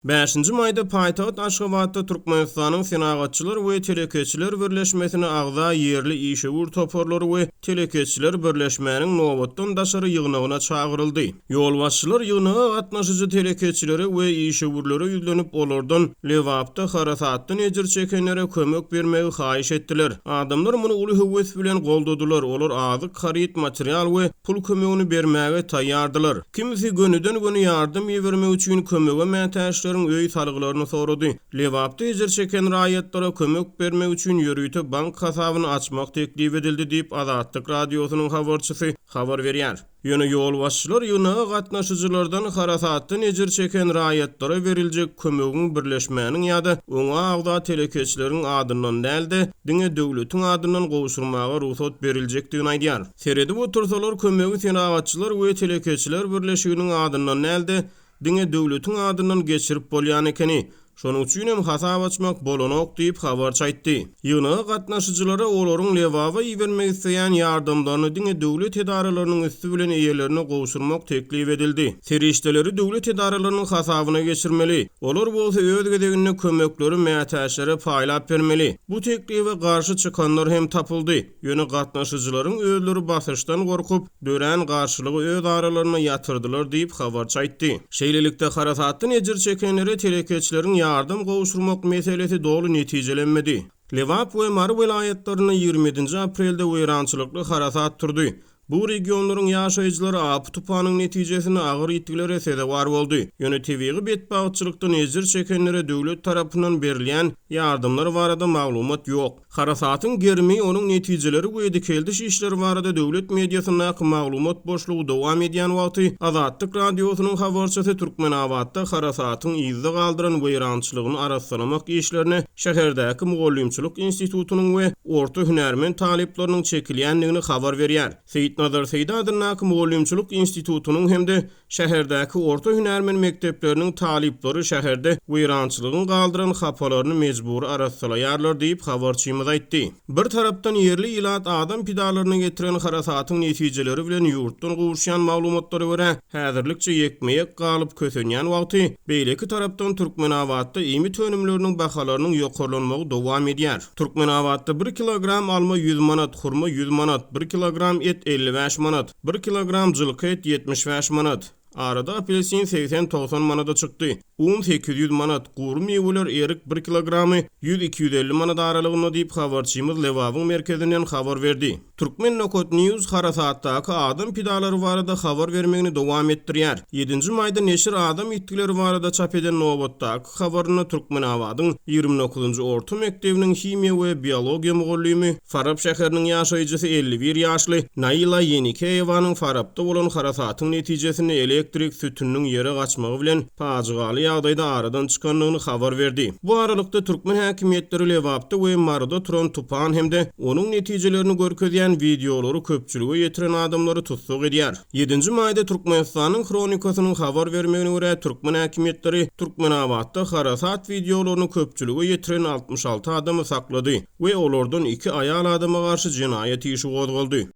Bäşinji maýda paýtagt Aşgabatda Türkmenistanyň Senagatçylar we telekeçiler birleşmesine agza ýerli işewür toparlary we telekeçiler birleşmäniň nobatdan daşary ýygnagyna çagyryldy. Ýolbaşçylar ýygnaga gatnaşyjy telekeçilere we işewürlere ýüzlenip, olardan Lebapda harasatdan ejir çekenlere kömek bermegi haýyş etdiler. Adamlar muny uly höwes bilen goldadylar, olar azyk, haryt, material we pul kömegini bermäge taýýardylar. Kimsi gönüden-göni ýardam ibermek üçin kömege mätäçleriň öý salgylaryny sorady. Lebapda ejir çeken raýatlara kömek bermek üçin ýörite bank hasabyny açmak teklip edildi diýip, Azatlyk Radiosynyň habarçysy habar berýär. Ýöne ýolbaşçylar ýygnaga gatnaşyjylardan harasatdan ejir çeken raýatlara beriljek kömegiň birleşmäniň ýa-da oňa agza telekeçileriň adyndan däl-de, diňe döwletiň adyndan gowşurmaga rugsat beriljekdigini aýdýar. Seredip otursalar, kömegi Senagatçylar we telekeçiler birleşiginiň adyndan däl-de, diňe döwletiň adyndan geçirip bolýan ekeni. Şonuň üçinem hasap açmak bolanok diýip, habarçy aýtdy. Ýygnaga gatnaşyjylara olaryň Lebaba ibermek isleýän ýardamlaryny diňe döwlet edaralarynyň üsti bilen eýelerine gowşurmak teklip edildi. Serişdeleri döwlet edaralarynyň hasabyna geçirmeli. Olar bolsa öz gezeginde kömekleri mätäçlere paýlap bermeli. Bu teklibe garşy çykanlar hem tapyldy. Ýöne gatnaşyjylaryň özleri basyşdan gorkup, dörän garşylygy öz aralarynda ýatyrdylar diýip, habarçy aýtdy. Şeýlelikde, harasatdan ejir çekenlere telekeçileriň ýardam gowşurmak meselesi doly netijelenmedi. Lebap we Mary welaýatlarynda 27-nji aprelde weýrançylykly harasat turdy. Bu regionlaryň ýaşaýjylary apy-tupanyň netijesinde agyr ýitgilere sezewar boldy. Ýöne tebigy betbagtçylykdan ejir çekenlere döwlet tarapyndan berilýän ýardamlar barada maglumat ýok. Harasatyň gerimi, onuň netijeleri we dikeldiş işleri barada döwlet mediasyndaky maglumat boşlugy dowam edýän wagty, Azatlyk Radiosynyň habarçysy Türkmenabatda harasatyň yzda galdyran weýrançylygyny arassalamak işlerine şäherdäki mugallymçylyk institutynyň we orta hünärmen talyplarynyň çekilýändigini habar berýär. Seýitnazar Seýdi adyndaky mugallymçylyk institutynyň hem-de Şäherdäki orta hünärmen mekdepleriniň talyplary şäherde weýrançylygyň galdyran hapalaryny mejbury arassalaýarlar diýip, habarçymyz aýtdy. Bir tarapdan ýerli ilat adam pidalaryna getiren harasatyň netijeleri bilen ýurtdan gowuşýan maglumatlara görä, häzirlikçe ýekme-ýek galyp kösenýän wagty, beýleki tarapdan Türkmenabatda iýmit önümleriniň bahalarynyň ýokarlanmagy dowam edýär. Türkmenabatda bir kilogram alma 100 manat, hurma 100 manat, bir kilogram et 55 manat, Bir kilogram jylky et 75 manat. Arada apelsin 80-90 manada çykdy. Un 800 manat, gury miweler, erik bir kilogramy 100-250 manat aralygynda diýip, habarçymyz Lebabyň merkezinden habar berdi. Turkmen nokat news harasatdaky adam pidalary barada habar bermegini dowam etdirýär. Ýedinji maýda neşir adam ýitgileri barada çap eden nobatdaky habarynda Türkmenabadyň 29-njy orta mekdebiniň himiýa we biologiýa mugallymy, Farap şäheriniň ýaşaýjysy 51 ýaşly Naila Ýenikeýewanyň Farapda bolan harasatyň netijesinde elektrik sütüniniň ýere gaçmagy bilen pajygaly ýagdaýda aradan çykandygyny habar berdi. Bu aralykda, türkmen häkimiýetleri Lebapda we Maryda turan tupan hem-de onuň netijelerini görkezýän wideolary köpçülige ýetiren adamlary tussag edýär. Ýedinji maýda Türkmenistanyň Hronikasynyň habar bermegine görä, türkmen häkimiýetleri Türkmenabatda harasat wideolaryny köpçülige ýetiren 66 adamy saklady we olardan iki aýal adama garşy jenaýat işi gozgaldy.